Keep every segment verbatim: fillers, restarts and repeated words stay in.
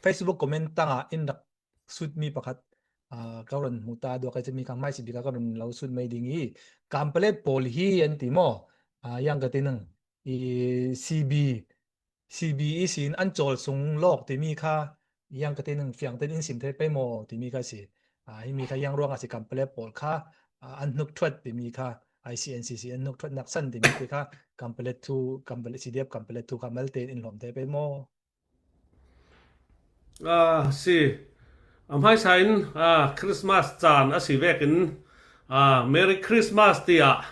Facebook comment tangah in rak sut mi pakhat, ah, ka run hmu ta dua ka cimi kha hmaisi bik a ka run lo sut mai ding hi. Kampalet pawl hi an ti maw? Ah, yang ka ti nang i C B, C B i sin an cawl sung lawk timi kha yang ka ti nang fiang ten in sim thei pei maw timi kha si. Ah, himi kha yang ruang a si kampalet pawl kha, ah, an hnuk thuat timi kha I C N C C an hnuk thuat naksan timi ti kha kampalet thu, kampalet C D F kampalet thu kha malte in hlawm thei pei maw? Ah, si. A hmaisa in, ah, Christmas caan a si vekin, ah, Merry Christmas tiah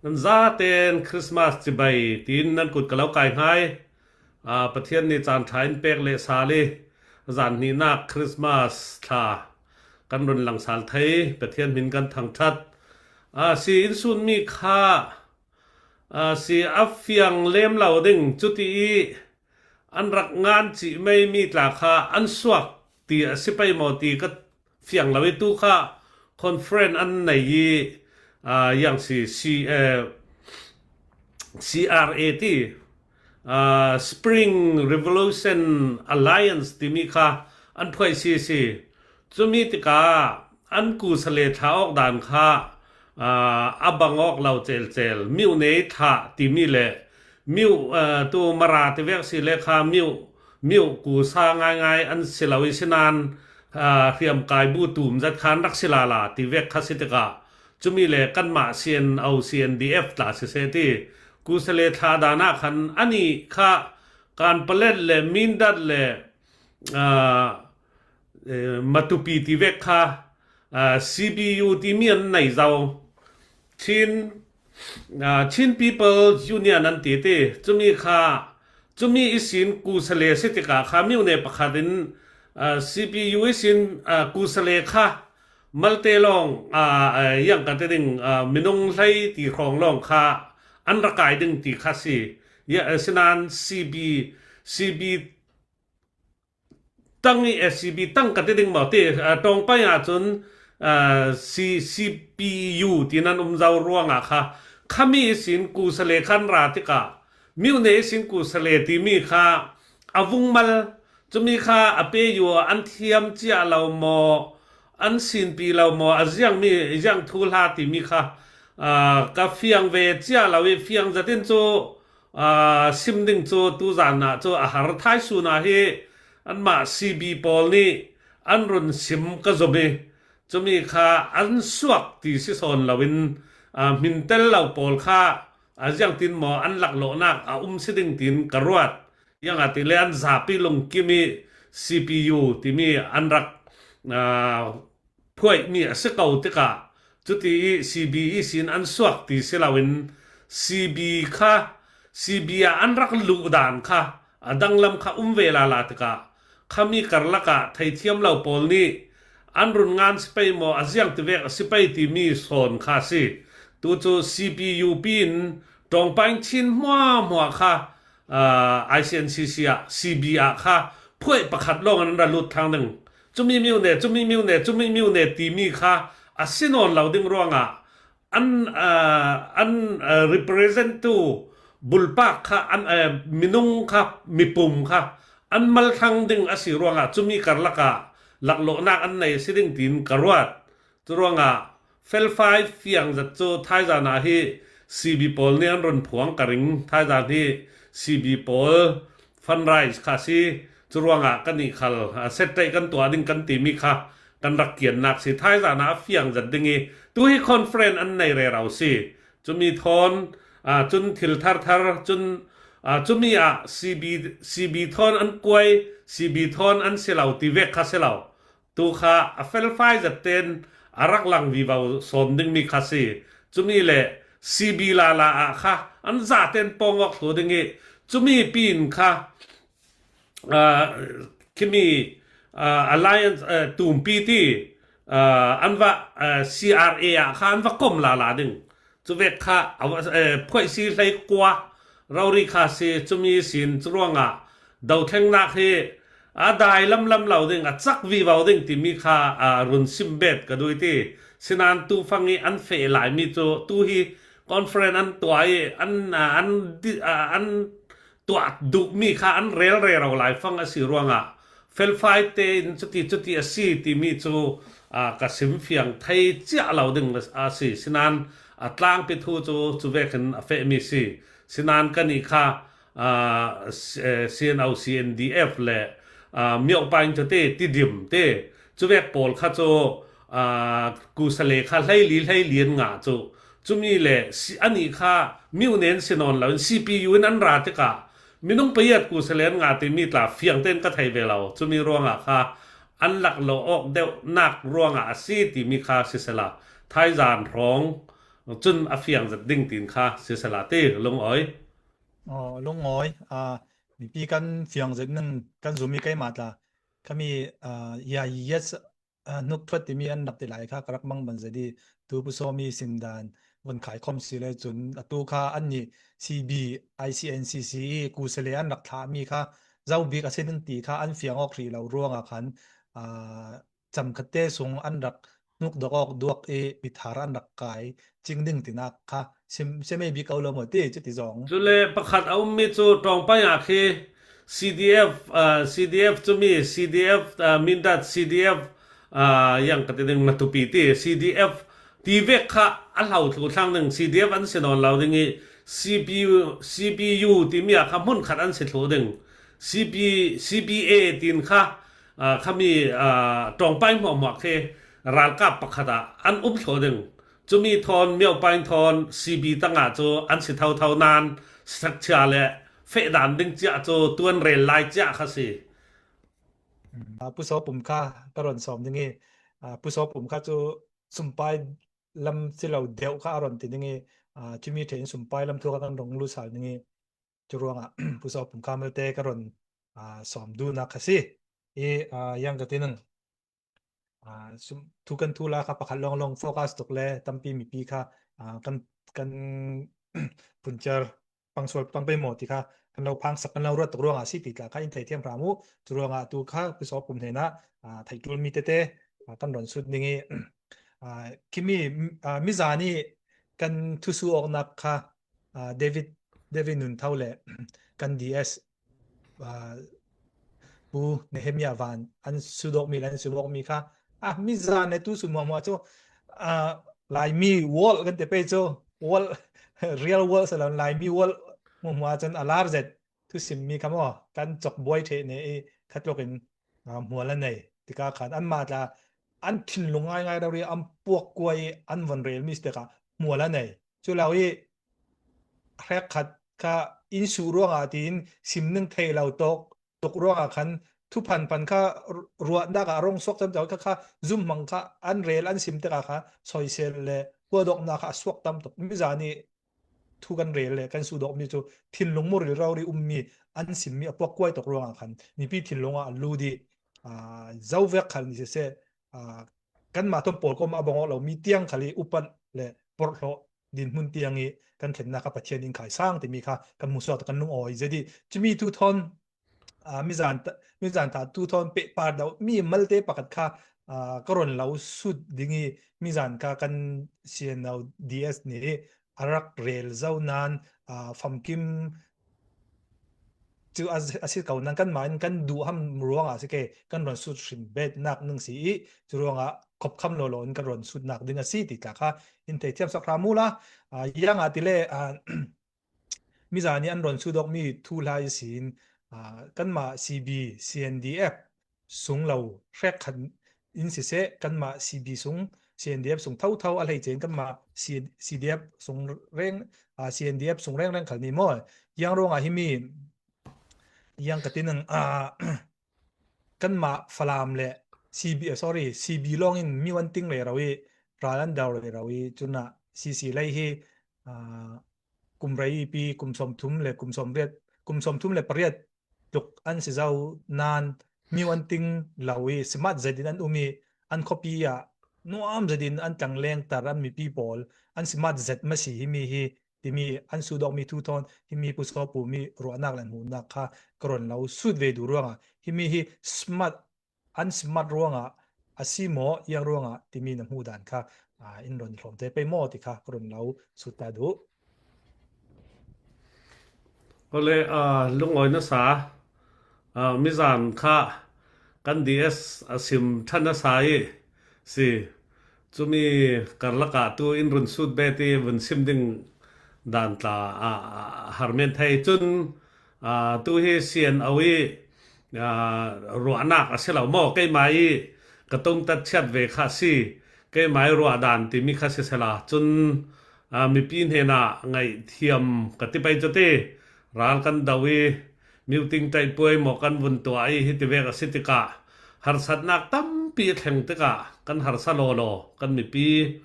nan zaten Christmas cibai tiin nan kut ka lo kai hngai. Ah, Pathian ni caan ṭha in pek leh sal i zan hnihnak Christmas thla kan run langsal thei, Pathian hmin kan thangṭhat. Ah, si in sunmi kha, ah, si a fiang lem lo ding cuti i an rak ngan cih mai mi tla kha an suak ti a si pei maw ti ka fiang lo i tu kha conference an nei i, ah, yang si, si, eh, C R A ti, ah, Spring Revolution Alliance timi kha an phuai si si. Cumi tikah an kusale thla awk dan kha, ah, a bang awk lo celcel. Miu nei thla timi le miu, ah, tu mara ti vek si le kha miu, miu kusa ngaingai an si lo i sinan, ah, hriamkai bu tum zat khan rak si lala ti vek kha si tikah cumi le kanmah C N O, C N D F tla siseh ti kusale thla dan ah khan anih kha Kanpalet le Mindat le, ah, eh, Matupi ti vek kha, ah, C B U timi an nei zo. Chin, ah, Chin People Union an ti ti. Cumi kha, cumi ihsin kusale si tikah kha miu ne pakhat in, ah, C B U ihsin, ah, kusale kha malte lawng, ah, ah, yang ka ti ding, ah, minung hlei ti hrawng lawng kha an ra kai ding ti kha si. Ya, eh, sinan C B, C B tang i, eh, C B tang ka ti ding maw ti, ah, ṭawngpai ah cun, ah, C-, C P U ti nan um zo ruangah kha, khami ihsin kusale khan ra tikah, miu ne ihsin kusale timi kha a vung mal, cumi kha a pe yu an thiam cia lo maw, an sinpi lo maw, a ziangmi, ziang thuhla timi kha, ah, ka fiang ve cia lo i fiang zatin cu, ah, sim ding cu tuzan ah cu a har thaisun ah hi anmah C B pawl nih an run sim ka zum i cumi kha an suak ti si sawn loin, ah, hmintel lo pawl kha a ziangtin maw an laklawhnak a um si ding tiin ka ruat. Ziangahtile an zapi lungkim i C P U timi an rak, ah, phuaihmi a si ko tikah cuti i C B ihsin an suak ti si loin C B kha, C B ah an rak luh dan kha a danglam kha um ve lala tikah khami karlak ah theithiam lo pawl nih an run ngan si pei maw, a ziang ti vek a si pei timi sawn kha si. Tu cu C P U P in ṭawngpaing Chin hmuahhmuah kha, ah, I C N C C ah, C B ah kha phuaih pakhat lawng an ra lut thlang ding. Cumi miu ne, cumi miu ne, cumi miu ne timi kha a si nawn lo ding ruangah an, ah, an, ah, represent tu bulpak kha, an, ah, minung kha, mipum kha an mal thlang ding a si ruangah cumi karlak ah laklawhnak an nei a si ding tiin ka ruat. Cu ruangah felfai fiang zat cu thaizan ah hi C B pawl nih an run phuang ka ring. Thaizan hi C B pawl fundraise kha si. Cu ruangah kan nih khal, ah, set rate kan tuah ding kan timi kha kan rak kiannak si. Thaizan ah a fiang zat ding i tu hi conference an nei rero si. Cumi thawn, ah, cun thil thar thar, cun, ah, cumi ah C B, C B thawn an kuai, C B thawn an si lo ti vek kha si lo. Tu kha a felfai zat ten a rak lang vivo sawn dingmi kha si. Cumi le C B lala ah kha an zaten pawng awk thlu ding i cumi pin kha, ah, khimi, ah, alliance, ah, tumpi ti, ah, an va, ah, C R A ah kha an va kom lala ding. Cu vek kha a va, eh, phuaih si hlei kua rori kha si, cumi sin cu ruangah dothlengnak hi a dai lamlam lo ding, a cak vivo ding timi kha, ah, run sim bet ka duh i ti. Sinan tu fang i an feh laimi cu tu hi conference an tuah i an, ah, an di-, ah, an tuah duhmi kha an rel rero lai fang a si ruangah felfai tein cuti cuti a si timi cu, aa, ka sim fiang thei ciah lo ding a si. Sinan a tlangpi thu cu cuvekin a fehmi si. Sinan kannih kha, aa, C-, eh, C N O, C N D F le, aa, Myopain cu ti, Tidim ti, cuvek pawl kha cu, aa, kusale kha hleili hleili an ngah cu. Cumi le si-, anih kha myone an si nawn loin C P U in an ra tikah minung pariat kusale an ngah timi tla fiang tein ka thei ve lo. Cumi ruangah kha an laklawh awk deuhnak ruangah a si timi kha sisela, thaizan hrawng cun a fiang zet ding tin kha sisela ti lungawi. Aw, lungawi, aa, mipi kan fiang zet ning kan zumi keimah tla, kami, aa, ya, yes, aa, hnuk thuat timi an rak ti lai kha ka rak mangbang zet i, tu Pu Sawmi sim dan von khaikhawm si le cun, atu kha annih C B, I C N C C i kusale an rak thlahmi kha zo bik a si ning ti kha an fiang awk hrih lo ruangah khan, aa, camkhatte sung an rak hnukdok awk duak i pithar an rak kai cing ding tinak kha sim, sim ei bik ko lo maw ti, cuti zong. Cule pakhat a ummi cu Tawngpai ah khi C D F, aa, C D F cumi, C D F, aa, Mindat, C D F, aa, yang ka ti ding, Matupi ti, C D F ti vek kha a hlo thlu thlang ding, C D F an si nawn lo ding i, C P U, C P U timi ah kha hmun khat an si thlu ding. C P, C P A tin kha, aa, khami, aa, Tawngpai hmuahhmuah khi ralkap pakhat ah an um thlu ding. Cumi thawn, Myopain thawn, C B tangah cu an si thotho nan, sakchia le fehdan ding ciah cu tuan rel lai ciah kha si. Aa, Pu Sawpum kha ka ron sawm ding i, aa, Pu Sawpum kha cu sumpai lam si lo deuh kha a ron ti ding i, aa, cumi ṭhein sumpai lam thu kha kan rung lut sal ding i, cu ruangah Pu Sawpum kha malte ka ron, aa, sawm duhnak kha si i, aa, yang ka ti ning. Aa, sum, thu kan thu la kha pakhat lawnglawng focus tuk le tampi mipi kha, aa, kan, kan phuncer pangsual pang pei maw ti kha kan lo phangsak, kan lo ruat tuk ruangah a si ti tla kha in theithiam hram u. Cu ruangah tu kha Pu Sawpum hnenah, aa, theih ṭulmi tete, aa, kan ron sut ding i, aa, khimi, aa, mizan i kan thusuh awknak kha, aa, David, David Nun Tho le kan D S, aa, Pu Nehemiah Van an sut awkmi le an sim awkmi kha, aa, mizan le tu sun hmuahhmuah cu, aa, Laimi world kan ti pei cu, world, real world si lo, Laimi world hmuahhmuah cun a lar zet thusimmi kha maw kan cawk buai ṭheh ne i khatlukin, aa, hmual a nei. Tikah khan anmah tla an thinlung ngaingai rori an puakkuai i an von relmi si tikah hmual a nei. Cu lo i hrekkhat kha in suh ruangah tiin sim ning thei lo tawk tuk ruangah khan thuphan pan kha ru-, ruahnak ah a rung suak tamco kha, kha zumhmang kha an rel an sim tikah kha soisel le huadawknak kha a suak tam tuk. Mizan i thu kan rel le kan sudawkmi cu thinlung muril rori ummi an simmi a puakkuai tuk ruangah khan mipi thinlung ah a lut i, aa, zo vek khal ni siseh, aa, kanmah thawn pawl kawm a bang awk lo mi tiang khal i upat le porhlawh dinhmun tiang i kan thlennak kha Pathian in khai sang timi kha kan hmuhsuak tuk, kan lungawi zet i cumi thu thawn, aa, mizan ta-, mizan ta tu thawn pehpar deuh mi malte pakhat kha, aa, ka ron lo sut ding i mizan kha kan C N O D S nih a rak rel zo nan, aa, famkim cu a, a si ko nan kanmah in kan duh ham ruangah a si ke, kan ron sut hrim bet nak ning si i cu ruangah khop kham lo lo in kan ron sutnak ding a si ti tla kha in theithiam sak hram u la, aa, yang ah ti le, aa, mizan i an ron sudawkmi thu hla ihsin, aa, kanmah C B, C N D F sung lo hrekkhat in siseh, kanmah C B sung, C N D F sung thotho a hleice in kanmah C-, C D F sung reng, aa, C N D F sung rengreng khal ni maw. Yang ruangah himi, yang ka ti ning, aa, kanmah Falam le C B, sorry, C B lawngin mi an ting rero i ral an dau rero i cunah C C lei hi, aa, kum rei ipi, kum sawmthum le kum sawmriat, kum sawmthum le pariat tluk an si zo nan mi an ting lo i simat zetin an um i an khuapi ah nuam zetin an tlangleng tar an mipi pawl an simat zet masi himi hi timi an sudawkmi thu thawn himi Pu Sawpu mi ruahnak le hmuhnak kha ka ron lo sut ve duh ruangah himi hi simat an simat ruangah a si maw, yang ruangah timi na hmuh dan kha, aa, in ron hlawmte pei maw ti kha ka ron lo sut ta duh. Awle, aa, lungawi nasa, aa, mizan kha kan D S a sim ṭha nasa i si. Cumi karlakah tu in run sut bet i vun sim ding dan tla a, a, a har men thei. Cun, a, tu hi C N O i, a, ruahnak a si lo maw? Keimah i ka tumtat chiat ve kha a si. Keimah i ruah dan timi kha sisela. Cun, a, mipi hnenah ngaihthiam ka ti pei cu ti. Ral kan do i, muting ṭaih puai maw kan vun tuah i, hiti vek a si tikah harsatnak tampi a thleng tikah kan harsa lawlaw, kan mipi,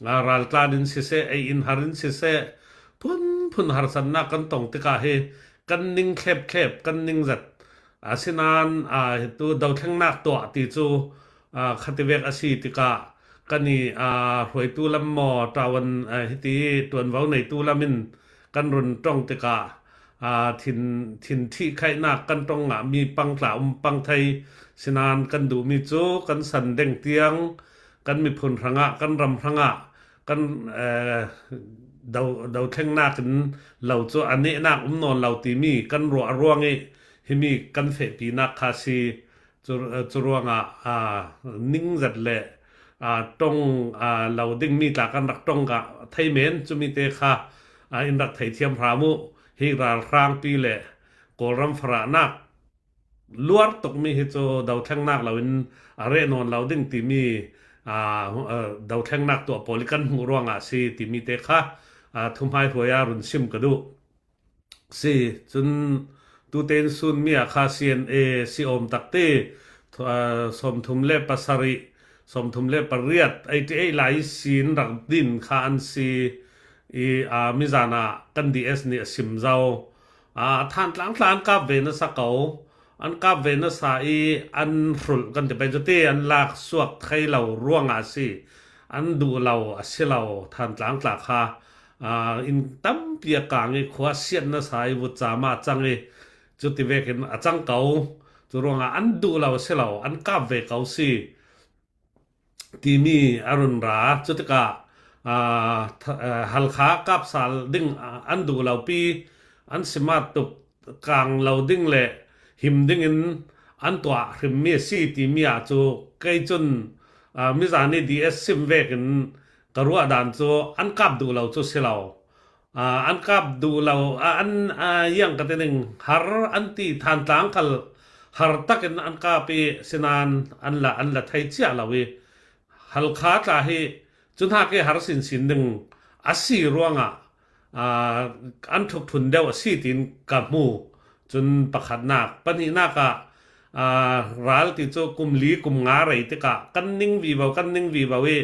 aa, raltlan in siseh, ei in har in siseh, phunphun harsatnak kan tong tikah hi kan ning thlep thlep, kan ning zat. Asinain, aa, tu dothlengnak tuah ti cu, aa, khati vek a si tikah kan i, aa, hruaitu lam maw, ṭuan, aa, hiti ṭuanvo neitu lam in kan run ṭong tikah, aa, thin, thin thih khaihnak kan ṭong ngahmi pang tla um pang thei. Sinain kan duhmi cu kan san deng tiang, kan miphun hrangah, kan ram hrangah, kan, aa, do, dothlengnak in lo cu a nehnak um nawn lo timi kan ruah ruang i himi kan fehpinak kha a si. Cu, cu ruangah, aa, ningzat le, aa, ṭong, aa, lo dingmi tla kan rak ṭong ka thei men, cumi te kha, aa, in rak theithiam hram uh. Hi ralhrangpi le Kawlram farahnak luar tukmi hi cu dothlengnak loin a reh nawn lo ding timi, aa, aa, dothlengnak tuah pawl i kan hmuh ruangah a si timi te kha, aa, thuhmaihruai ah run sim ka duh. Si, cun tutein sunmi ah kha C N A si awm takte, thu-, aa, sawmthum le pasarih, sawmthum le pariat, eighty eight lai ihsin rak din kha an si i, aa, mizan ah kan D S nih a sim zo. Aa, Thantlang tla an kap ve nasa ko, an kap ve nasa i an hrulh kan ti pei cu ti, an lak suak thei lo ruangah a si. An duh lo a si lo, Thantlang tla kha. Aa, inn tampi a kang i khua siat nasa i vutcam ah a cang i, cuti vekin a cang ko. Cu ruangah an duh lo a si lo, an kap ve ko si timi a run ra. Cutikah, aa, th-, aa, Halkha kap sal ding, aa, an duh lo pi, an simat tuk kang lo ding le him dingin an tuah hrimmi a si timi ah cu kei cun, aa, mizan i D S sim vekin ka ruah dan cu an kap duh lo cu si lo. Aa, an kap duh lo, aa, an, aa, yang ka ti ning, har an ti, Thantlang khal har takin an kap i, sinain an la, an la thei cia lo i, Halkha tla hi cu hnak i har sinsin ding a si ruangah, aa, an ṭhukṭhun deuh a si tiin ka hmu. Cun pakhatnak, pahnihnak ah, aa, ral ti cu kum li, kum nga rei tikah kan ning vivo, kan ning vivo i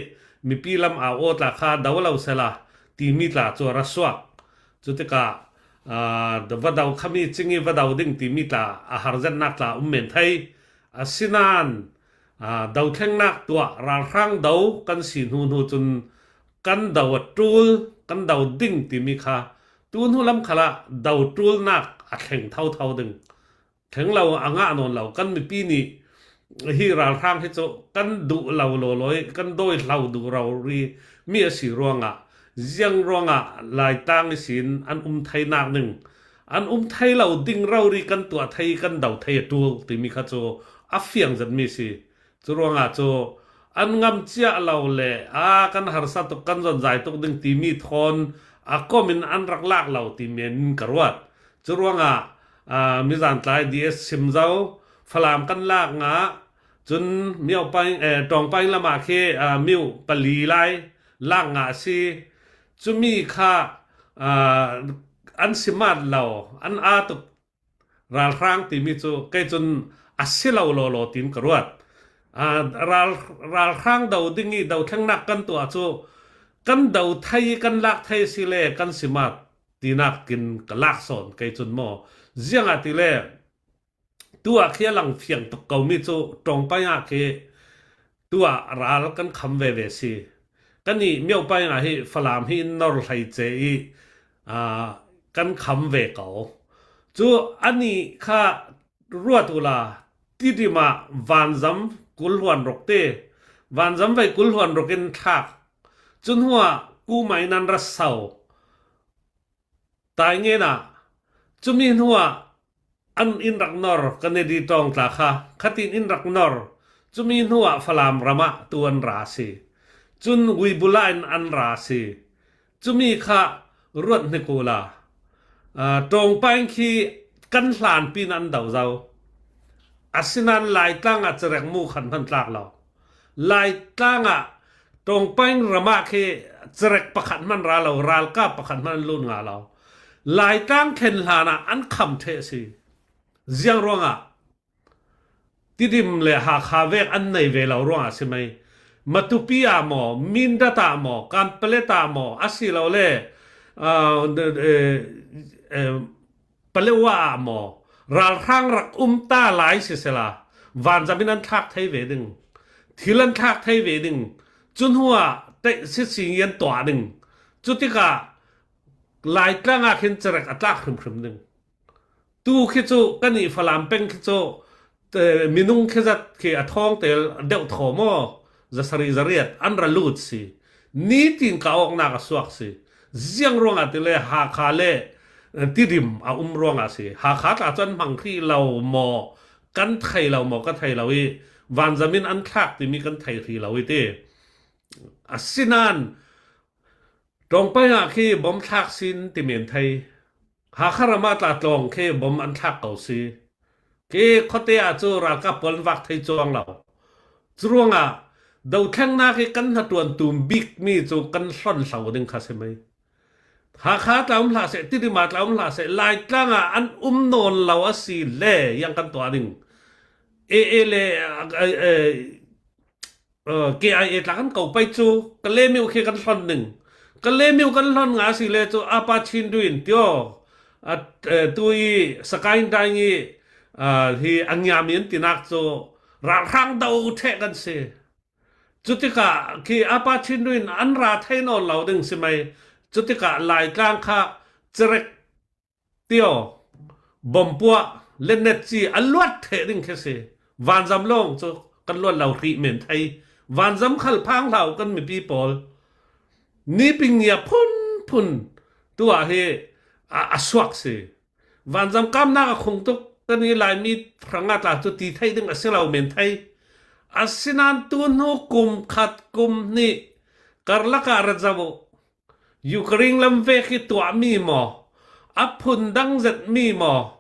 mipi lam au aw tla kha do lo sela timi tla cu a ra suak. Cutikah, aa, va do khami cing i va do ding timi tla a har zetnak tla um men thei. Asinain, aa, dothlengnak tuah ralhrang do kan si hnu hnu cun kan do a ṭul, kan do ding timi kha tu hnu lam khalah do ṭulnak a thleng thotho ding. Thleng lo a ngah nawn lo. Kan mipi nih hi ralhrang hi cu kan duh lo lawlaw i kan dawi hlo duh rori mi a si ruangah, ziang ruangah Laitlang ihsin an um theinak ding, an um thei lo ding rori kan tuah thei, kan do thei a ṭul timi kha cu a fiang zetmi a si. Cu ruangah cu an ngam cia lo le, aa, kan harsa tuk, kan zonzai tuk ding timi thawn a kom in an rak lak lo ti men in ka ruat. Cu ruangah, aa, mizan tlai D S sim zo, Falam kan lak ngah, cun Myo Paing, eh, Tawng Paing lamah khi, aa, Myo pali lai lak ngah a si. Cumi kha, aa, an simat lo, an aa tuk ralhrang timi cu kei cun a si lo lawlaw tiin ka ruat. Aa, ral, ralhrang do ding i dothlengnak kan tuah cu kan do thei i kan lak thei a si le kan simat tinak in ka lak sawn kei cun maw. Ziangahtile tu ah khi a lang fiang tuk komi cu Tawng Paing ah khi tu ah ral kan kham veve si. Kan i Myo Paing ah hi Falam hi in nor hleice i, aa, kan kham ve ko. Cu anih kha ruat uhla, Tidim ah vanzam kul hluan ruk te, vanzam vei kul hluan ruk in thlak. Cu hnuah kumai nan ra sau. Taingen ah, cumi hnuah an in rak nor, Kennedy tawng tla kha khatin in rak nor. Cumi hnuah Falam ramah tu an ra si. Cun Uibula in an ra si. Cumi kha ruat hnik uhla, aa, Tawngpaing khi kan hlanpi in an do zo. Asinain Laitlang ah cirek mu khat hman tlak lo. Laitlang ah Tawngpaing ramah khi cirek pakhat hman ra lo, ralkap pakhat hman an lut ngah lo. Laitlang khen hlanah an kham ṭheh si. Ziang ruangah Tidim le Hakha vek an nei ve lo ruangah si mai. Matupi ah maw, Mindat ah maw, Kanpetlet ah maw, asilole, aa, eh, eh, Paletwa ah maw, ralhrang rak um ta lai sisela, vanzam in an thlak thei ve ding, thil an thlak thei ve ding, cu hnuah teihsisi an tuah ding, cutikah Laitlang ah khin cirek a tlak hrimhrim ding. Tu khi cu kan i Falam peng khi cu, eh, minung khi zat khi a thawng tel deuh thaw maw, zasarih zariat an ra lut si. Nitin ka awknak a suak si. Ziang ruangah tile Hakha le, eh, Tidim a um ruangah si. Hakha tla cu an hmang hrih lo maw, kan thei lo maw, ka thei lo i vanzam in an thlak timi kan thei hrih lo i ti. Asinain Tawngpaing ah khi bom thlak sin ti men thei. Hakha ramah tla tlawng khi bom an thlak ko si. Khi khuate ah cu ralkap pawl an vak thei cuang lo. Curuangah dothlengnak hi kan hnaṭuan tum bikmi cu kan hlon hlo ding kha si mai. Hakha tla um hlah seh, Tidim ah tla um hlah seh, Laitlang ah an um nawn lo a si le, yang kan tuah ding. A A le, eh, eh, K I A tla kan ko pei cu, Kalemyo khi kan hlon ding. Kalemyo kan hlon ngah si le cu, Apa Chin Dwin tio, a, eh, tu i Sakain Dang i, ah, hi a ngiam in tinak cu, ralhrang do ṭheh kan si. Cutikah khi Apa Chin Dwin an ra thei nawn lo ding si mai. Cutikah Laitlang kha cirek tio, bompuah, letnet ci a luat theh ding khi si. Vanzam lawng cu kan luat lo hrih men thei. Vanzam khal phang hlau kan mipi pawl. Niping nia phunphun tuah hi a, a suak si. Vanzam kamnak a khung tuk kan i Laimi hrangah tla cu ti thei ding a si lo men thei. Asinain tu hnu kum khat kum hnih karlak ah rat zoh uh. Ukraine lam vek hi tuahmi maw, a phun dang zetmi maw,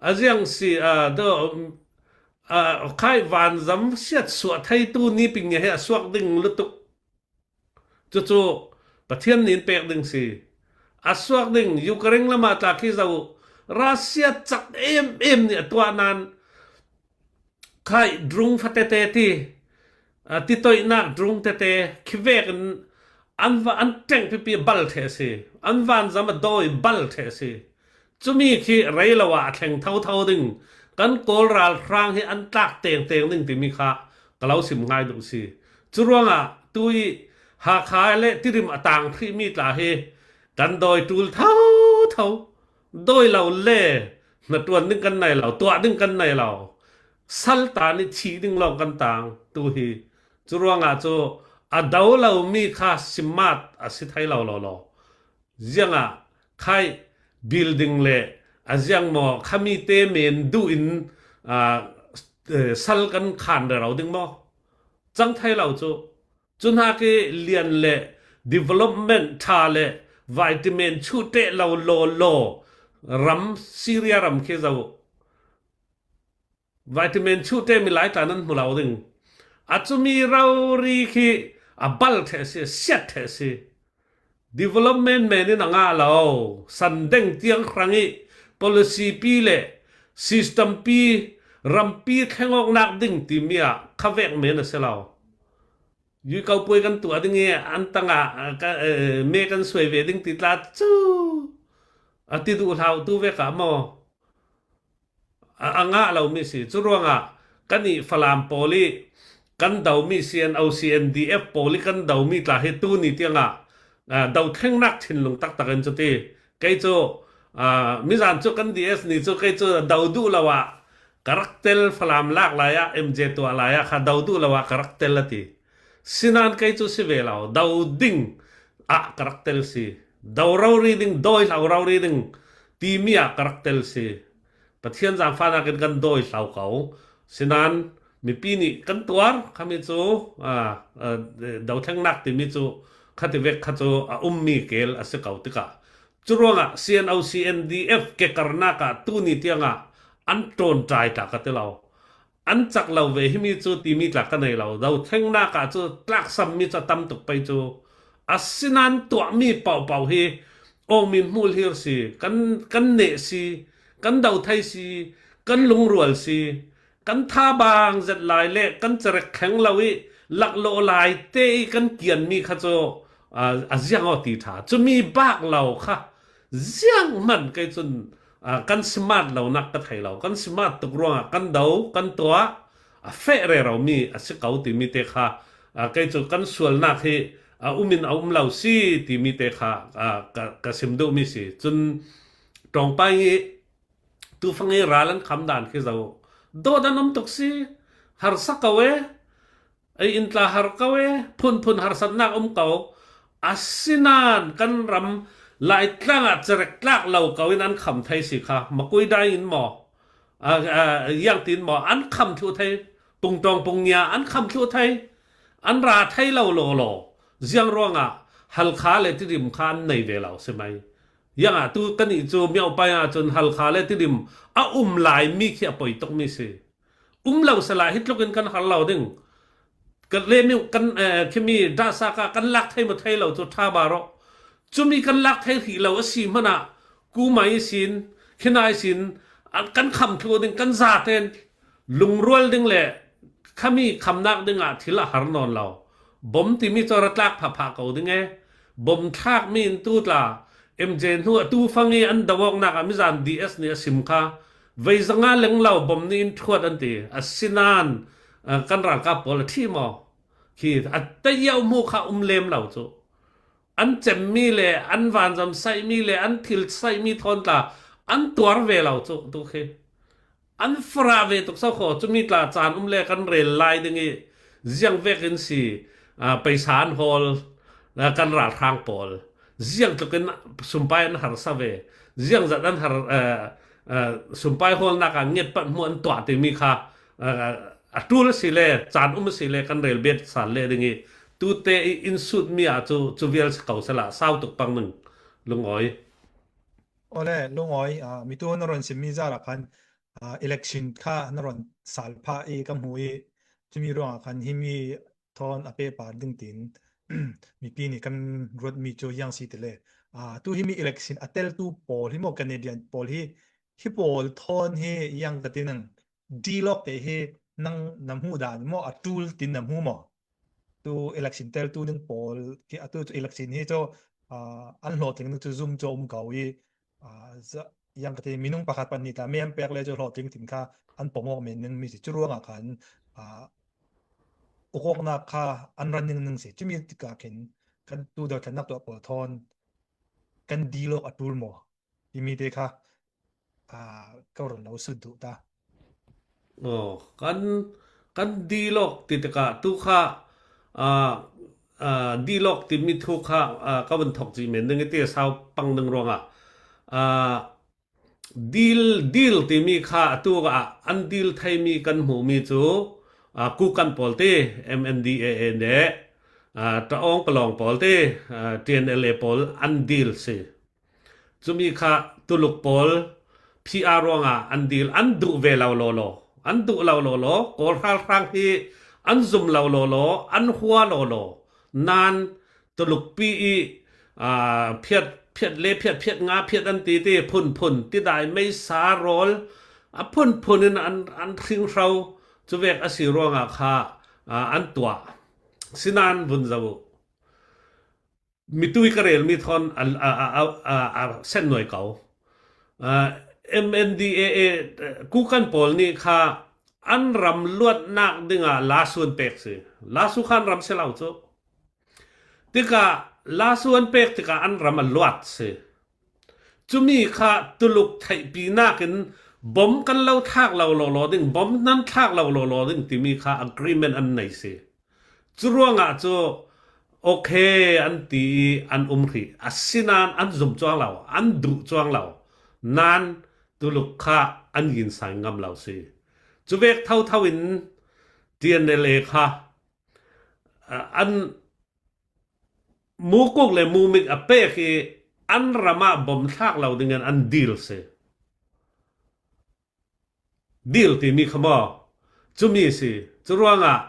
a ziang si, aa, do, aa, khai vanzam siatsuah theitu Niping nia hi a suak ding lutuk. Cucu Pathian nih in pek ding si. A suak ding Ukraine lamah tla khi zoh, Russia cak em em nih a tuah nain, khai drung fatete ti, a, titoihnak drung tete khi vekin an va, an ṭengpipi a bal ṭheh a si, an vanzam a dawi bal ṭheh a si. Cumi khi rei lo ah a thleng thotho ding, kan Kawl ralhrang hi an tlak tengteng ding timi kha ka lo sim ngai duh si. Curuangah tu i Hakha le Tidim a tang hrihmi tla hi kan dawi ṭul thotho. Dawi lo le hnaṭuan ding kan nei lo, tuah ding kan nei lo. Sal ta nih thih ding lawng kan tang tu hi. Curuangah cu a do lomi kha simat a si thei lo lo law. Ziangah khai building le a ziang maw, khami te men duh in, aa, eh, sal kan khan rero ding maw? Cang thei lo cu. Cu hnak i lian le development ṭha le vitamin chuh ṭeh lo law law ram Syria ram khi zoh. Vitamin chuh ṭehmi Laitlang nan hmu lo ding. A cumi rori khi a bal ṭheh a si, a siat ṭheh a si. Development men in a ngah lo. Sandeng tiang hrang i policy pi le system pi, rampi thleng awknak ding timi ah khavek men a si lo. Yuikau puai kan tuah ding i an tangah, ah, ka, eh, me kan suai ve ding ti tla cu a ti duh hlau tu vek ah maw? A, a ngah lomi si. Curuangah kan i Falam pawl i kan domi C N O, C N D F pawl i kan domi tla hi tuni tiangah, ah, dothlengnak thinlung taktak in cuti. Kei cu, aa, mizan cu kan D S ni cu kei cu do duh lo ah ka rak tel, Falam lak lai ah M J tuah lai ah kha do duh lo ah ka rak tel a ti. Sinain kei cu si ve lo, do ding ah ka rak tel si. Do rori ding, dawi hlau rori ding timi ah ka rak tel si. Pathian zangfahnakin kan dawi hlau ko. Sinan mipi nih kan tuar khami cu, aa, aa, dothlengnak timi cu khativek kha cu a ummi kel a si ko tikah, curuangah C N O C N D F kekarnak ah tuni tiangah an ṭawnṭai tla ka ti lo. An cak lo ve himi cu timi tla ka nei lo. Dothlengnak ah cu tlaksammi cu a tam tuk pei cu. Asinan tuahmi paohpaoh hi awngmi hmulhir si, kan, kan neh si, kan do thei si, kan lungrual si, kan tha bang zet lai le kan cerek thleng lo i laklawh lai te i kan kianmi kha cu, aa, a ziang aw ti ṭha. Cumi bak lo kha zianghman kei cun, aa, kan simat lonak ka thei lo. Kan simat tuk ruangah kan do, kan tuah, a feh reromi a si ko timi te kha, aa, kei cu kan sualnak hi a um in a um lo si timi te kha, aa, ka, ka sim duhmi si. Cun ṭawngpai i tufang i ral an kham dan khi zo dawt an um tuk si. Harsa ko e, ei in tla har ko e, phunphun harsatnak um ko. Asinan kan ram Laitlang ah cerek tlak lo ko in an kham thei si kha, makui dai in maw, a, a, yang tin maw, an kham thluh thei, pungtawng pungngia an kham thluh thei, an ra thei lo lawlaw. Ziang ruangah Halkha le Tidim kha an nei ve lo si mai. Ziangah tu kan ih cu Myopai ah cun Halkha le Tidim a um lai mi khi a poi tukmi si. Um lo sehla hi tlukin kan har lo ding. Kan lehmi kan, eh, khimi dahsa kha kan lak thei maw thei lo cu ṭha ba rawh. Cumi kan lak thei hrih lo a si hmanah kumai ihsin, khinai ihsin, an kan kham thluh ding, kan zaten lungrual ding le khami khamnak dingah thil a har nawn lo. Bom timi cu a ra tlak phahphah ko ding e. Bom thlakmi in tu tla M J hnu a tufang i an do awknak ah mizan D S nih a sim kha. Veizanga leng lo bom nih in ṭhuat an ti. Asinan, ah, kan ralkap pawl a ṭhi maw? Khi a teiau hmu kha um lem lo cu. An cemmi le an vanzam saihmi le an thil saihmi thawn tla an tuar ve lo cu tu khi. An farah ve tuk so kho, cumi tla caan um le kan rel lai ding i ziang vekin si, aa, paisa an hawl, aa, kan ralhrang pawl. Ziang tlukin sumpai an harsa ve. Ziang zat an har, aa, aa, sumpai hawlnak ah ngetpat hmu an tuah timi kha, aa, a ṭul si le, caan um si le kan rel bet sal le ding i tute i in sutmi ah cu, cu vial si ko sehla sau tuk pang ning lungawi. Awle, lungawi, aa, mitu na ron simmi zar ah khan, aa, election kha na ron sal phah i ka hmu i, cumi ruangah khan himi thawn a pehpar ding tiin mipi nih kan ruatmi cu hiang si ti le. Aa, tu himi election a teltu pawl hi maw, Canadian pawl hi, hi pawl thawn hi hiang ka ti nang, dil awk te hi nang na hmuh dan maw, a ṭul tin na hmu maw? Tu election teltu ding pawl khi atu cu election hi cu, aa, an hlawhtling ding cu zum cu a um ko i, aa, za-, yang ka ti, minung pakhat pahnih tla mem pek le cu hlawhtling tin kha an pom awk men ning mi si. Cu ruangah khan, aa, ukawknak kha an ran ning ning si. Cumi tikah khin kan tu dothlennak tuah pawl thawn kan dil awk a ṭul maw? Timi te kha, aa, ka run lo sut duh ta. Aw, kan, kan dil awk ti tikah tu kha, aa, aa, dil awk timi thu kha, aa, ka vun thawk cih men ding i ti sau pang ding ruangah, aa, dil, dil timi kha atu ah an dil theimi kan hmuhmi cu, aa, Kukan pawl ti, M N D A A nih, aa, Ṭaawng Palawng pawl ti, aa, T N L A pawl an dil si. Cumi kha Tuluk pawl P R ruangah an dil, an duh ve lo lawlaw, an duh lo lawlaw, Kawl ralhrang hi an zum lo lawlaw, an hua lawlaw. Nan Tulukpi i, aa, phiat, phiat le phiat, phiat nga phiat an ti ti, phunphun, tidai meisa rawl, a phunphun in an, an hringhro, cuvek a si ruangah kha, aa, an tuah. Sinan vun zoh uh. Mitui ka relmi thawn a, a, a sennuai ko. Aa, M N D A A, Kukan pawl nih kha an ram luatnak dingah lasu an pek si. Lasu kha an ram si lo cu. Tikah lasu an pek tikah an ram a luat si. Cumi kha Tuluk theihpinak in bom kan lo thlak lo lawlaw ding, bom nan thlak lo lawlaw ding timi kha agreement an nei si. Curuangah cu, okay, an ti i an um hrih. Asinan an zum cuang lo, an duh cuang lo. Nan Tuluk kha an yin sai ngam lo si. Cuvek thotho in T N L A kha, ah, an mukuk le mumik a pek i an ram ah bom thlak lo dingin an deal si. Deal timi kha maw? Cumi si. Curuangah,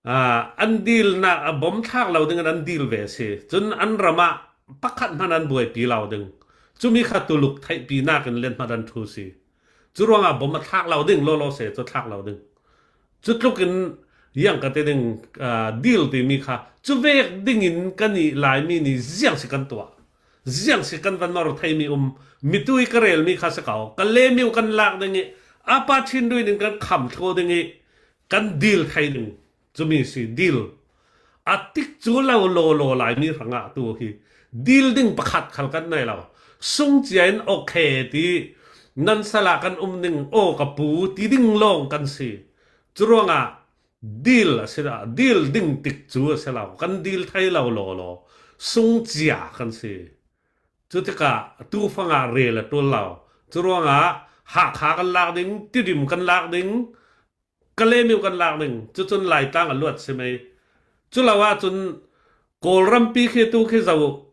ah, an deal nak a bom thlak lo dingin an deal ve si. Cun an ram ah pakhat hman an buaipi lo ding. Cumi kha Tuluk theihpi nakin lenhmat an thu si. Curuangah bom a thlak lo ding, lawlaw se cu thlak lo ding. Cutlukin yang ka ti ding, ah, deal timi kha, cuvek dingin kan i Laimi nih ziang si kan tuah. Ziang si kan van nor theimi um, mitui ka relmi kha si ko, ka lemiu kan lak ding i, a pa Chin Duin in kan kham thlo ding i, kan deal thei ding. Cumi si deal. A tik cu lo lawlaw Laimi hrangah tu hi deal ding pakhat khal kan nei lo. Sung cia in okay ti, nan sal ah kan um ding, aw ka pu ti ding lawng kan si. Curuangah deal a si dah, deal ding tik cu a si lo, kan deal thei lo lawlaw. Sung cia kan si. Cutikah tufang ah rel a ṭul lo. Curuangah Hakha kan lak ding, Tidim kan lak ding, Kalemyo kan lak ding, cucun Laitlang a luat si mei. Culo ahcun Kawlrampi khi tu khi zoh,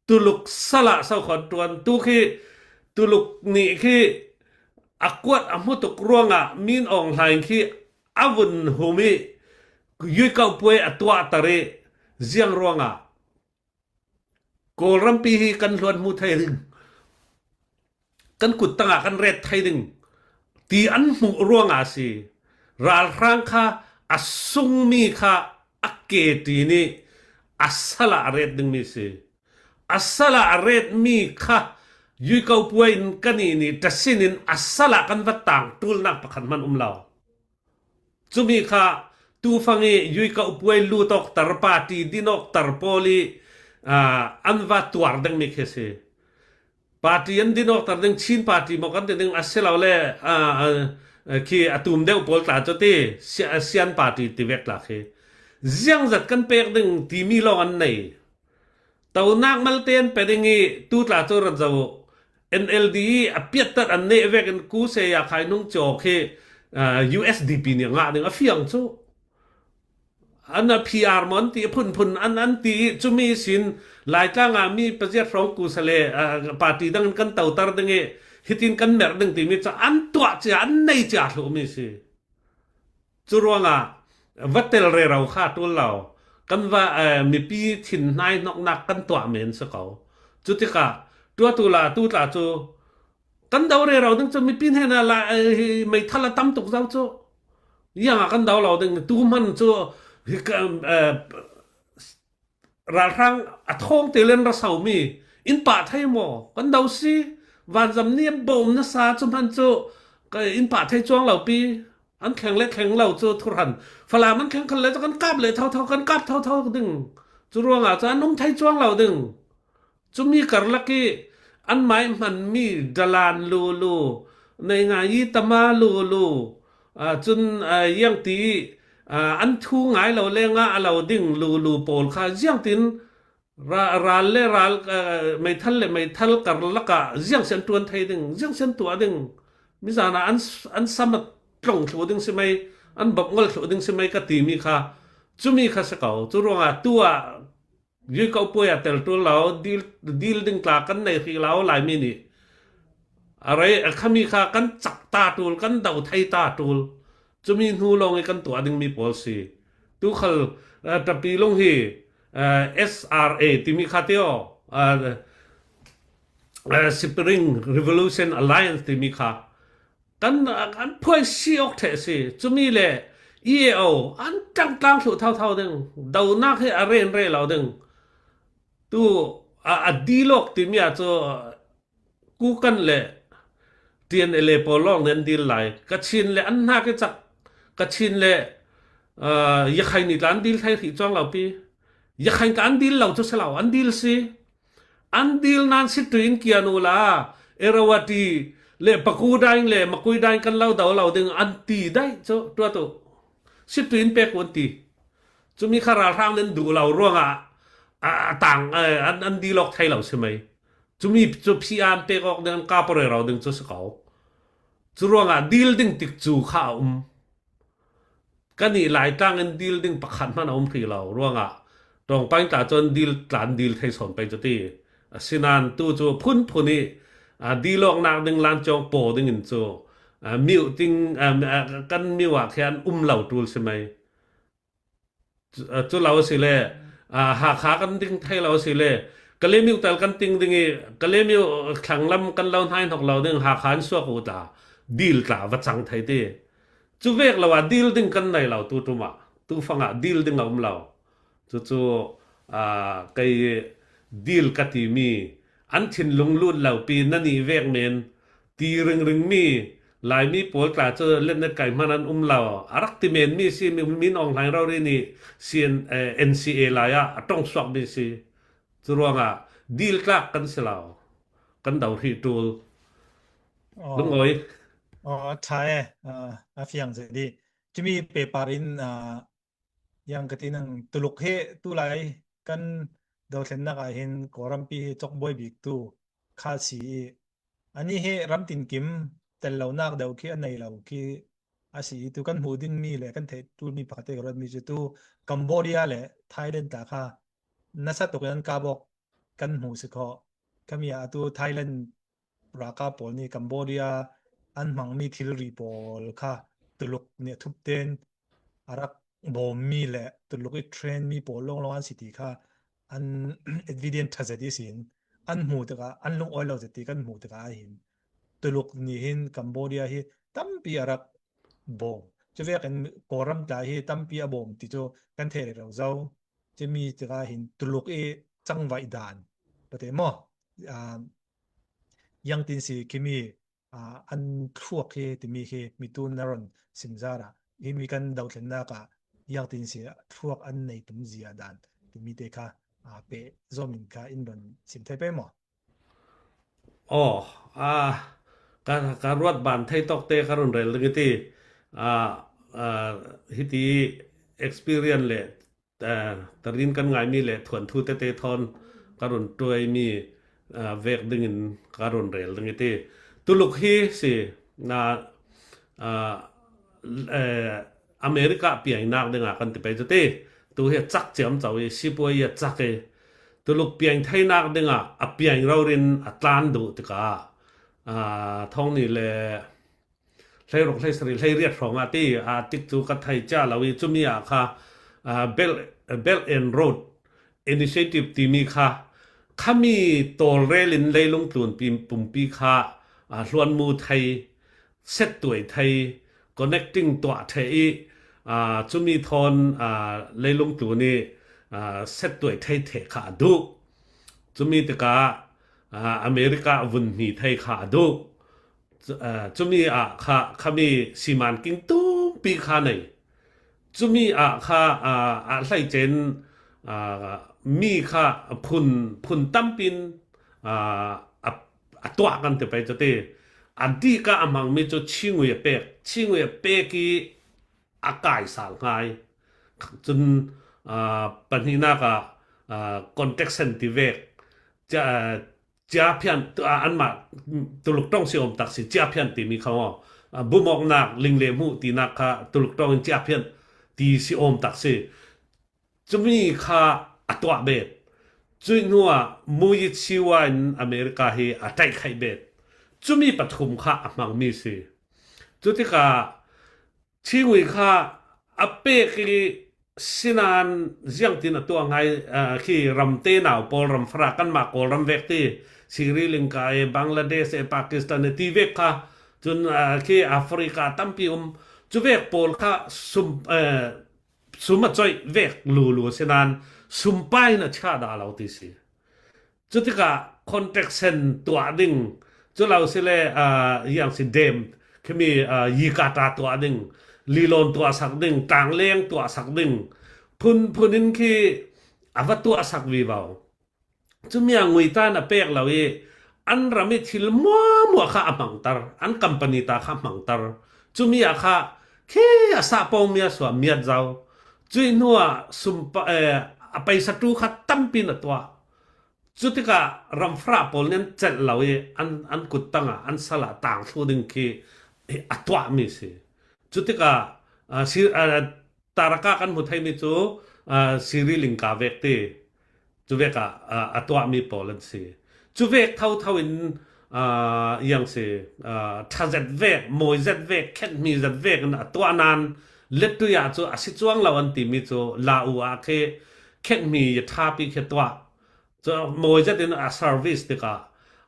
Tuluk sal ah so khawn ṭuan, tu khi Tuluk nih khi a kuat a hmu tuk ruangah Min Aung Hlaing khi a vun hum i, Yuikau puai a tuahter i, ziang ruangah Kawlrampi hi kan hluan hmu thei ding, kan kut tangah kan ret thei ding ti an hmuh ruangah a si. Ralhrang kha a sungmi kha a ke ṭi nih a sal ah a ret dingmi si. A sal ah a retmi kha Yuikau puai in kan i nih ṭasin in a sal ah kan va tang ṭulnak pakhat hman um lo. Cumi kha tufang i Yuikau puai lut awkter party din awkter pawl i, aa, an va tuar dingmi khi a si. Party an din awkter ding, Chin party maw kan ti ding a si lo le, aa, aa, khi a tum deuh pawl tla cu ti, Sia-, Sian party ti vek tla khi. Ziangzat kan pek ding timi lawng an nei. Tonak malte an pe ding i tu tla cu rat zoh. N L D i a piatthat an neh vekin ku se ya khai nung cawk hi, aa, U S D P nih a ngah ding a fiang cu. An a P R maw an ti, a phunphun an, an ti i cumi sin Laitlang ah mi paziat hrawng ku sa le, aa, party dang in kan toter ding i hitin kan merh ding timi cu an tuah cia, an nei cia hluhmi si. Curuangah va tel rero kha ṭul lo. Kan va, eh, mipi thinhnaihhnawknak kan tuah men si ko. Cutikah tuah tu la tu tla cu kan do rero ding cu mipi hnenah la, eh, hi meithal a tam tuk zo cu. Ziangah kan do lo ding, tu hman cu hi ka, eh, ralhrang a thawng te len ra somi in pah thei maw? Kan do si, vanzam nih a bawm nasa cu hman cu ka in pah thei cuang lo pi. An thleng le thleng lo cu thurhan. Falam an thleng khal le cu kan kap le thotho, kan kap thotho ding. Cu ruangah cu an um thei cuang lo ding. Cumi karlak i an mai hmanmi dalan lulu, nei ngai i tama lulu, aa, cun, aa, iang ti i, aa, an thu ngai lo le ngah a lo ding lulu pawl kha ziangtin ra-, ral le ral, aa, meithal le meithal karlak ah ziangsian ṭuan thei ding, ziangsian tuah ding, mizan ah an, an sam a tlong thluh ding si mei, an bawmh ngol thluh ding si mei ka timi kha, cumi kha si ko. Cu ruangah tu ah Yuikau puai a tel ṭul lo, dil, dil ding tla kan nei hrih lo, Laimi nih a rei, a khami kha kan cak ta ṭul, kan do thei ta ṭul. Cumi hnu lawng i kan tuah dingmi pawl si. Tu khal, eh, Ṭapilung hi, eh, S R A timi kha tio, eh, eh, Spring Revolution Alliance timi kha kan, kan phuai si awk ṭheh si. Cumi le E A O an tlangtlang thluh thotho ding. Donak hi a ren reh lo ding. Tu a, a dilawk timi ah cu Kukan le T N L A pawl lawng nih an dil lai. Kachin le an hnak i cak. Kachin le, aa, Yakhain nih tla an dil thei hrih cuang lo pi. Yakhain ka an dil lo cu si lo, an dil si. An dil nan situi in kian u la, Irrawaddy le Paku Daing le Makui Daing kan lo do lo ding an ti daih cu tuah tu. Situi in pek u an ti. Cumi kha ralhrang nih an duh lo ruangah a, a tang, a, an, an dil awk thei lo si mei. Cumi cu P R an pek awk ding, an kap rero ding cu si ko. Curuangah dil ding tikcu kha a um. Ka nih Laitlang in dil ding pakhat hman a um hrih lo ruangah Tawngpaing tla cun dil tlan dil thei sawn pei cu ti. Asinain tu cu phunphun i, aa, dil awknak ding lancawng paw dingin cu, aa, miuh ting, aa, aa, kan miuh ah khian um lo ṭul si mai. Cu, aa, cu lo asile, aa, Hakha kan ding thei lo asile, Kalemyo tal kan ting ding i, Kalemyo thlanglam kan lo hnaihnok lo ding, Hakha in suak uh ta, dil tla va cang thei ti. Cu vek lo ah dil ding kan nei lo tu ṭum ah, tu fang ah dil ding a um lo. Cucu, aa, kei dil ka timi an thinlung lut lo pi na nih vek men ti ringring mi Laimi pawl tla cu letnet kai hman an um lo. A rak ti men mi si, mi, min awng hlaing rori nih C N, eh, N C A lai ah a ṭong suak mi si. Curuangah dil tlak kan si lo. Kan do hrih ṭul. Aw. Lungawi. Aw, a ṭha e. Ah, a fiang zet dih. Cumi pepar in, ah, yang ka ti nang Tuluk hi tulai kan dothlennak ah hin Kawlrampi hi cawkbuai bik tu kha si i, ani hi ramtin kim tel lonak deuh khi a nei lo khi a si i, tu kan hmuh ding mi le kan theih ṭul mi pakhat te ka ruat mi cu tu Cambodia le Thailand ta kha nasa tuk in an kap awk kan hmuh si kho. Khami ah atu Thailand ralkap pawl nih Cambodia an hmangmi thilri pawl kha Tuluk nih a thup tein a rak bawmmi le Tuluk i train mi pawl lawnglawng an si ti kha an evidence ṭha zet ihsin an hmuh tikah an lungawi lo zet ti kan hmuh tikah ahin Tuluk nih hin Cambodia hi tampi a rak bawm. Cuvekin Kawlram tla hi tampi a bawm ti cu kan theih rero zo. Cumi tikah hin Tuluk i cangvaih dan pate maw? Aa, ziangtin si khimi, aa, an thluak hi timi khi mitu na ron simzar ah himi kan dothlennak ah ziangtin si thluak an nei tum zia dan timi te kha, aa, peh zawm in kha in ron sim thei pei maw? Aw, aa, ka, ka ruat ban thei tawk te ka run rel ding i ti, aa, aa, hiti experience le, aa, tarin kan ngaimi le thuanthu tete thawn ka run ṭuaimi, aa, vek dingin ka run rel ding i ti. Tuluk hi si, na, aa, eh, America piainak dingah kan ti pei cu ti. Tu hi a cak ciamco i, sipuai i a cak i, Tuluk piain theinak dingah a piain rorin a tlan duh tikah, aa, thong nih le hleiruk hleisarih hleiriat hrawng ah ti, aa, tik cu ka thei cia lo i, cumi ah kha, aa, Belt, Belt and Road Initiative timi kha, khami tawlrel in leilung tlun pi-, pumpi kha, aa, hluanmu thei, settuai thei, connecting tuah thei i, aa, cumi thawn, aa, leilung tlun i, aa, settuai thei thei kha a duh. Cumi tikah, aa, America vun hni thei kha a duh. Cu-, aa, cumi ah kha, khami siman king tumpi kha nei. Cumi ah kha, aa, a hleicen, aa, mi kha phun, phun tampin, aa, a, a tuah kan ti pei cu ti. A dih ka a hmangmi cu Chingui a pek. Chingui a pek i a kai sal hngai. Cun, aa, pahnihnak ah, aa, contact sen ti vek. Cia-, aa, ciaphian, tu-, aa, anmah, mm, Tuluk ṭong si awm tak si, ciaphian timi kha maw? Aa, bumawknak, ling le hmuh tinak kha Tuluk ṭong in ciaphian ti si awm tak si. Cumi kha a tuah bet. Cuih hnuah Mui Siwa in America hi a ṭaihkhaih bet. Cumi pathum kha a hmangmi si. Cutikah Chingui kha a pek i sinan ziangtin a tuah ngai, aa, khi ramte nau pawl ram fara kanmah Kawlram vek ti Sri Lanka e, Bangladesh e, Pakistan e ti vek kha cun, aa, khi Africa tampi um. Cu vek pawl kha sum, aa, sum a coih vek lulu sinan sumpai in a chiah dah lo ti si. Cutikah contact sen tuah ding, cu lo si le, aa, yang si dem, khimi, aa, yikata tuah ding, lilon tuahsak ding, tangleng tuahsak ding, phunphun in khi a va tuahsak vivo. Cumi a ngui ta in a pek lo i, an ram i thil muahmuah kha a hmangter, an company ta kha a hmangter. Cumi ah kha khi a sah pawng mi a suah miat zo. Cuih hnuah sumpa-, eh, a paisa tu kha tampi in a tuah. Cutikah ramfra pawl nih an celh lo i an, an kut tangah an sal ah tang thlu ding khi a tuahmi si. Cutikah, ah, si, ah, taraka kan hmu theimi cu, ah, Sri Lanka vek ti. Cu vekah, ah, a tuahmi pawl an si. Cu vek thotho in, ah, yang si, ah, ṭha zet vek, mawi zet vek, khenhmi zet vek in a tuah nain letui ah cu a si cuang lo an timi cu Lau ah khi khenhmi ya ṭhapi khi tuah. Cu mawi zet in a service tikah,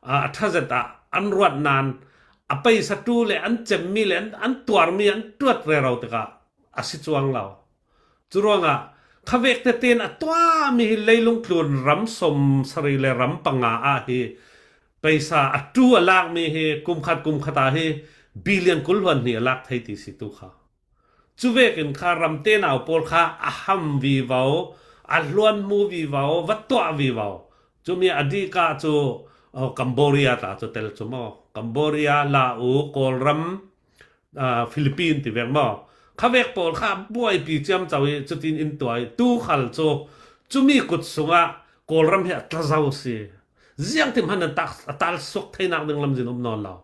ah, a ṭha zet ah an ruat nain a paisa ṭu le an cemmi le an, an tuarmi an ṭuat rero tikah a si cuang lo. Curuangah khavek tete in a tuahmi hi leilung tlun ram sawmsarih le ram panga ah hi paisa a ṭu a lakmi hi kum khat kum khat ah hi billion kul hluan hnih a lak thei ti si tu kha. Cu vekin kha ram tenau pawl kha a ham vivo, a hluanmu vivo, va tuah vivo. Cumi a dihkah cu, oh, Cambodia tla cu tel cu maw? Cambodia, Lau, Kawlram, ah, Philippine ti vek maw? Khavek pawl kha buaipi ciamco i cutin in tuah i tu khal cu cumi kut sungah Kawlram hi a tla zo si. Ziangti hmanh a tak, a tal suak theinak ding lamzin um nawn lo.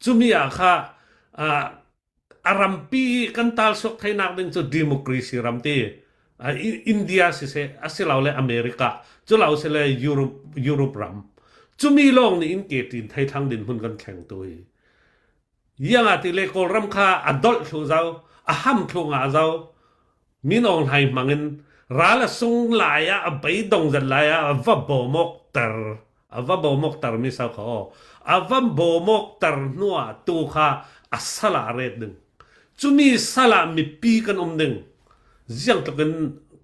Cumi ah kha, ah, a rampi kan tal suak theinak ding cu democracy ram ti, ah, I-, India siseh, a si lo le America, cu lo si le Europe, Europe ram. Cumi lawng nih in ke ṭin thei thlang dinhmun kan thleng tu hi. Ziangahtile Kawlram kha a dolh thluh zo, a ham thluh ngah zo. Min Aung Hlaing hmangin ral a sung lai ah, a beidong zet lai ah, a va bawmawkter, a va bawmawktermi so kha aw, a va bawmawkter hnuah tu kha a sal ah a ret ding. Cumi sal ah mipi kan um ding. Ziangtlukin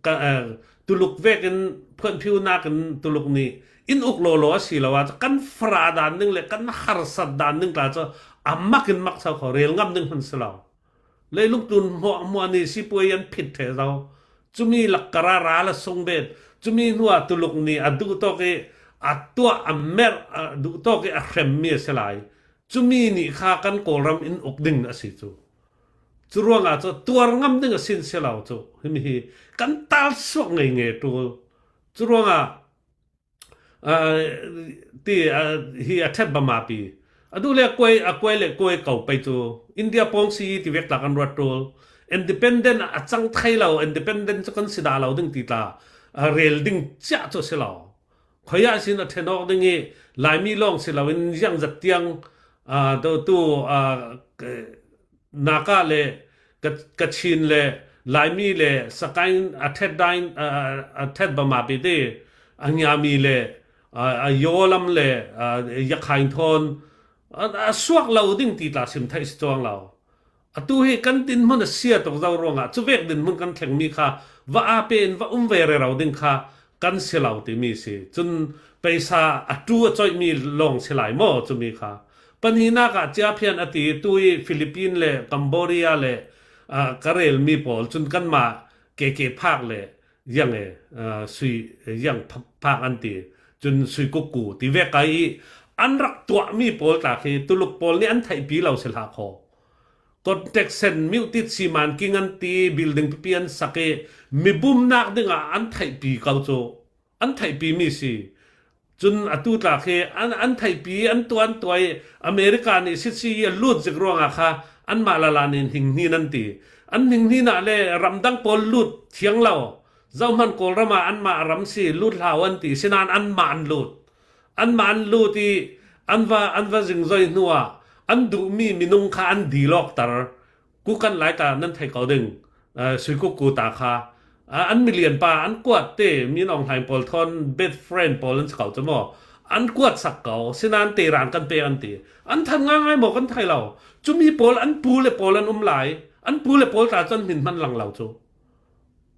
ka, eh, Tuluk vekin phuanphiu nakin Tuluk nih in uk lawlaw a si lo ah cu kan farah dan ding le kan harsat dan ding tla cu a mak in mak so kha aw, rel ngam ding hman si lo. Leilung tlun hmuahhmuah nih sipuai an phit ṭheh zo. Cumi lakkar ah ral a sung bet. Cumi hnuah Tuluk nih a duhtawk i a tuah, a merh, a duhtawk i a hremmi a si lai. Cumi nih kha kan Kawlram in uk ding a si cu. Curuangah cu tuar ngam ding a sin si lo cu. Himi hi kan tal suak ngei nge ṭul. Curuangah, ah, ti, ah, hi a ṭhet bamapi. A duh le a kuai, a kuai le kuai ko pei cu India pawngsi ti vek tla kan ruat ṭul. Independent a cang thei lo, independent cu kan si dah lo ding ti tla, ah, rel ding ciah cu si lo. Khuaia sin a ṭhen awk ding i Laimi lawng si loin ziangzat tiang, ah, do tu, ah, Naka le Ka-, Kachin le Laimi le Sakain a ṭhet dain, a, a, a ṭhet bamapi ti a ngiami le, a, a Yolam le, a, Yakhain thawn a, a suak lo ding ti tla sim theih si cuang lo. Atu hi kan dinhmun a sia tuk zo ruangah cuvek dinhmun kan thlengmi kha va aa pe in va um ve rero ding kha kan si lo timi si. Cun peisa a ṭu a coihmi lawng si lai maw cumi kha? Pahnihnak ah ciaphian a ti tu i Philippine le Cambodia le, ah, ka relmi pawl cun kanmah K K Park le ziang e, ah, sui, ziang pha-, phak an ti. Cun sui kukku ti vek ai i an rak tuahmi pawl tla khi Tuluk pawl nih an theihpi lo si hlah kho. Construction, myuhtit siman king an ti, building pipi an sak i mibumnak dingah an theihpi ko cu an theihpimi si. Cun atu tla khi an, an theihpi, an tuah, an tuah i America nih sitsi i a lut zik ruangah kha anmah lala nih hninghnin an ti. An hninghnin ah le ramdang pawl lut thiang lo. Zohman Kawlram ah anmah ram si, lut hlah u an ti, sinain anmah an lut. Anmah an lut i an va, an va zingzoi hnuah an duhmi minung kha an dil awkter. Kukan lai ta nan thei ko ding, eh, sui kukku ta kha, ah, an milian pa an kuat te, Min Aung Hlaing pawl thawn best friend pawl an si ko cu maw? An kuat sak ko, sinain Tehran kan pek an ti. An than ngaingai maw kan thei lo. Cumi pawl an pu le pawl an um lai. An pu le pawl ta cu an hmin hman lang lo cu.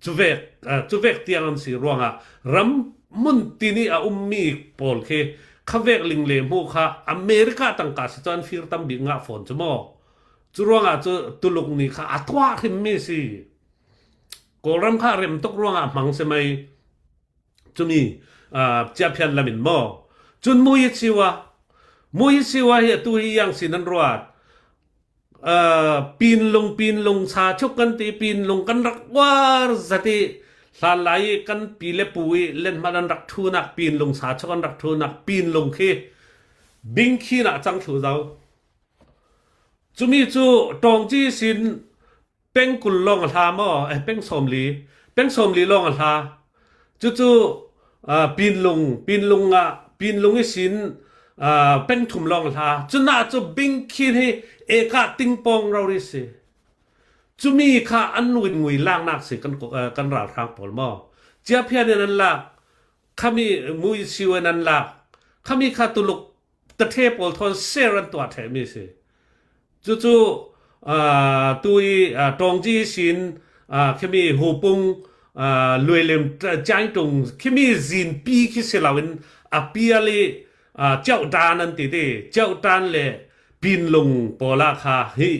Cuvek, ah, cuvek tiang an si ruangah ram hmun tini a ummi pawl khi khavek ling le hmuh kha America tangka si cu an fir tam bik ngah fawn cu maw? Cu ruangah cu Tuluk nih kha a tuah hrimmi si. Kawlram kha a rem tuk ruangah hmang si mai. Cumi, ah, ciaphian lam in maw? Cun Mui Siwa, Mui Siwa hi atu hi yang si nan ruat. Ah, Pinlung, Pinlung sa chuk kan ti, Pinlung kan rak uar zat i hlanlai i kan pi le pu i lenhmat an rak thunak, Pinlung sa chuk an rak thunak, Pinlung khi bingkhin ah cang thlu zo. Cumi cu Tawngci sin peng kul lawng a hla maw? Eh, peng sawmli, peng sawmli lawng a hla. Cucu, aa, Pinlung, Pinlung ah, Pinlung ihsin, aa, peng thum lawng a hla. Cunah cu Bingkhin hi eka tingpawng rori si. Cumi kha an win ngui laknak si kan, aa, kan ralhrang pawl maw? Ciaphian in an lak, khami mui siu in an lak, khami kha Tuluk tathe pawl thawn ser an tuah thehmi si. Cucu, aa, tui, aa, Tawngci sin, aa, khimi Hupung, aa, Luilem, Ca-, Caingtung, khimi zinpi khi si loin a pial i, aa, Cauhtan an ti ti, Cauhtan le Pinlung pawl ah kha hi,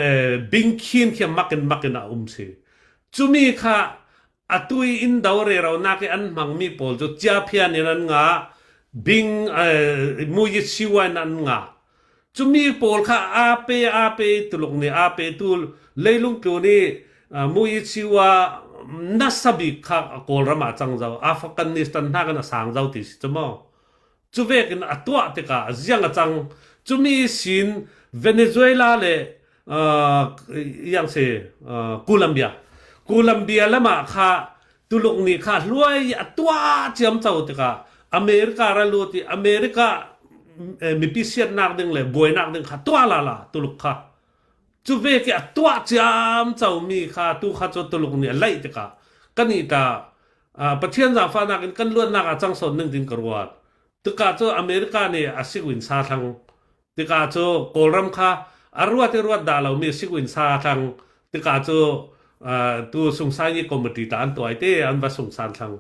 eh, Bingkhin khi makin makin a um si. Cumi kha a tui in do reronak i an hmangmi pawl cu Ciaphian in an ngah, Bing, eh, Muyit Siwa in an ngah. Cumi pawl kha aa pe, aa pe, Tuluk nih aa pe, tu leilung tlun i, ah, Muyit Siwa nasa bik kha Kawlram ah a cang zo, Afghanistan hnakin a sang zo ti si cu maw? Cu vekin a tuah tikah ziang a cang. Cumi sin Venezuela le, aa, yang si, aa, Colombia. Colombia lamah kha Tuluk nih kha hluai a tuah ciamco tikah America ra lut i America, eh, mipi siatnak ding le buainak ding kha tuah lala Tuluk kha. Cu vek i a tuah ciamco mi kha tu kha cu Tuluk nih a laih tikah kan i ta, aa, Pathian zaangfahnak in kan luatnak ah cang sawn ning ding ka ruat. Tikah cu America nih a sik win sa thlang. Tikah cu Kawlram kha a ruat i ruat dah lomi sik win sa thlang. Tikah cu, aa, tu sungsang i committee ta an tuai te an va sungsan thlang.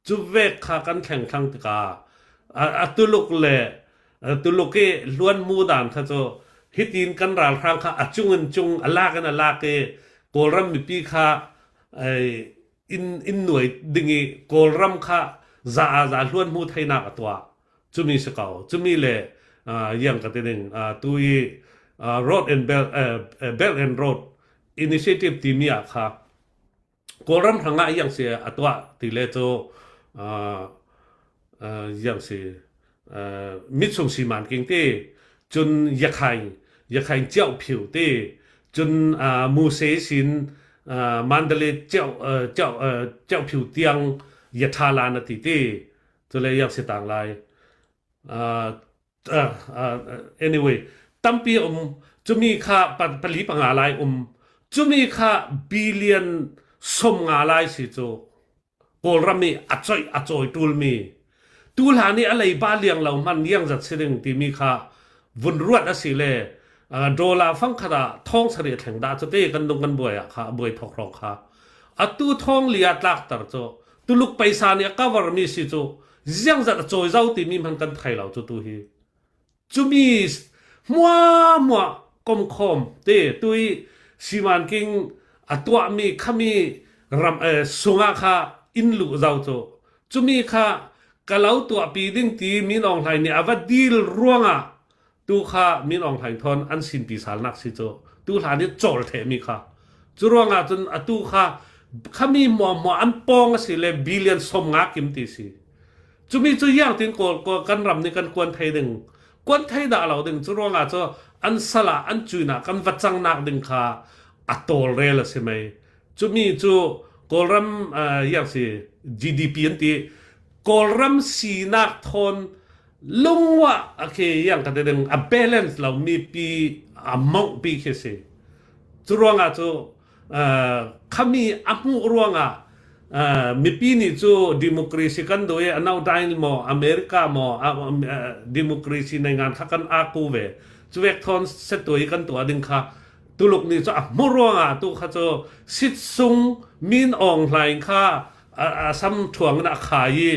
Cu vek kha kan thleng thlang tikah a, a Tuluk le, a Tuluk i hluan hmu dan kha cu hitin kan ralhrang kha a cung in cung, a lak in a lak i Kawlram mipi kha, ei, in, in nuai ding i Kawlram kha za a za hluan hmu theinak a tuah. Cumi si ko. Cumi le, aa, yang ka ti ding, aa, tu i, aa, Road and Belt, eh, eh, Belt and Road Initiative timi ah kha Kawlram hrangah yang si a tuah ti le cu, aa, aa, yang si, aa, Mitsung Siman King ti, cun Yakhain, Yakhain Ciauh Phiu ti, cun, aa, Muse sin, aa, Mandalay Ciauh, aa, Ciauh, aa, Ciauh Phiu tiang Yathalan a ti ti, cule yang si tang lai. Aa, aa, aa, anyway, tampi a um. Cumi kha pa-, pali panga lai um. Cumi kha billion sawmnga lai si cu Kawlram i a coih, a cawi ṭulmi. Tu hlan i a leiba liang lo hman, yang zat si ding timi kha vun ruat a si le, aa, dollar fangkhat ah thawng sarih a thleng dah cu te kan dung kan buai ah kha, a buai thawk hrawng kha. Atu thawng li a tlakter cu Tuluk paisa nih a cover mi si cu ziangzat a cawi zo timi hman kan thei lo cu tu hi. Cumi hmuahhmuah komkhawm te tui Siman King a tuahmi khami ram, eh, sungah kha in luh zo cu. Cumi kha ka lo tuahpi ding ti Min Aung Hlaing nih a va dil ruangah tu kha Min Aung Hlaing thawn an sinpi salnak si cu tu hlan i cawl thehmi kha. Cu ruangah cun atu kha khami hmuahhmuah an pawng a si le billion sawmnga kim ti si. Cumi cu yang tin Kawl, Kawl kan ram nih kan kuan thei ding, kuan thei dah lo ding. Cu ruangah cu an sal ah an cuin ah kan va cangnak ding kha a tawlrel a si mei. Cumi cu Kawlram, aa, yang si, G D P an ti, Kawlram sinak thawn lungah a khi yang ka ti ding, a balance lo mipi a mongpi khi si. Cu ruangah cu, aa, khami a hmuh ruangah, aa, mipi nih cu democracy kan duh i a no dain maw, America maw, a, a, democracy naingan kha kan a ku ve. Cu vek thawn setuai kan tuah ding kha Tuluk nih cu a hmuh ruangah tu kha cu sitsung Min Aung Hlaing kha a, a sam thuang in a khai i,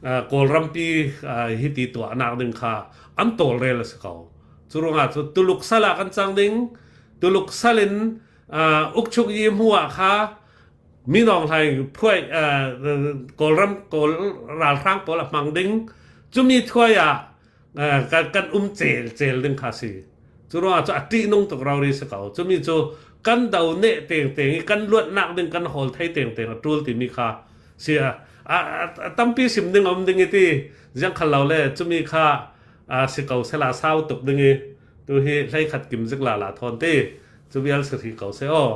aa, Kawlrampi, aa, hiti tuahnak ding kha an tawlrel a si ko. Cu ruangah cu Tuluk sal ah kan cang ding, Tuluk sal in, aa, ukchuk i hmuh ah kha Min Aung Hlaing phuai, aa, Kawlram, Kawl ralhrang pawl a hmang ding, cumi thuai ah, aa, kan, kan um cel, cel ding kha si. Cu ruangah cu a ṭihnung tuk rori si ko. Cumi cu kan do neh tengteng i kan luatnak ding kan hawl thei tengteng a ṭul timi kha si a, a, a, a tampi sim ding a um ding i ti ziang khal lo le cumi kha, aa, si ko sela sau tuk ding i tu Tu hi hleikhat kim zik lala thawn ti. Cu vial si ri ko seh aw.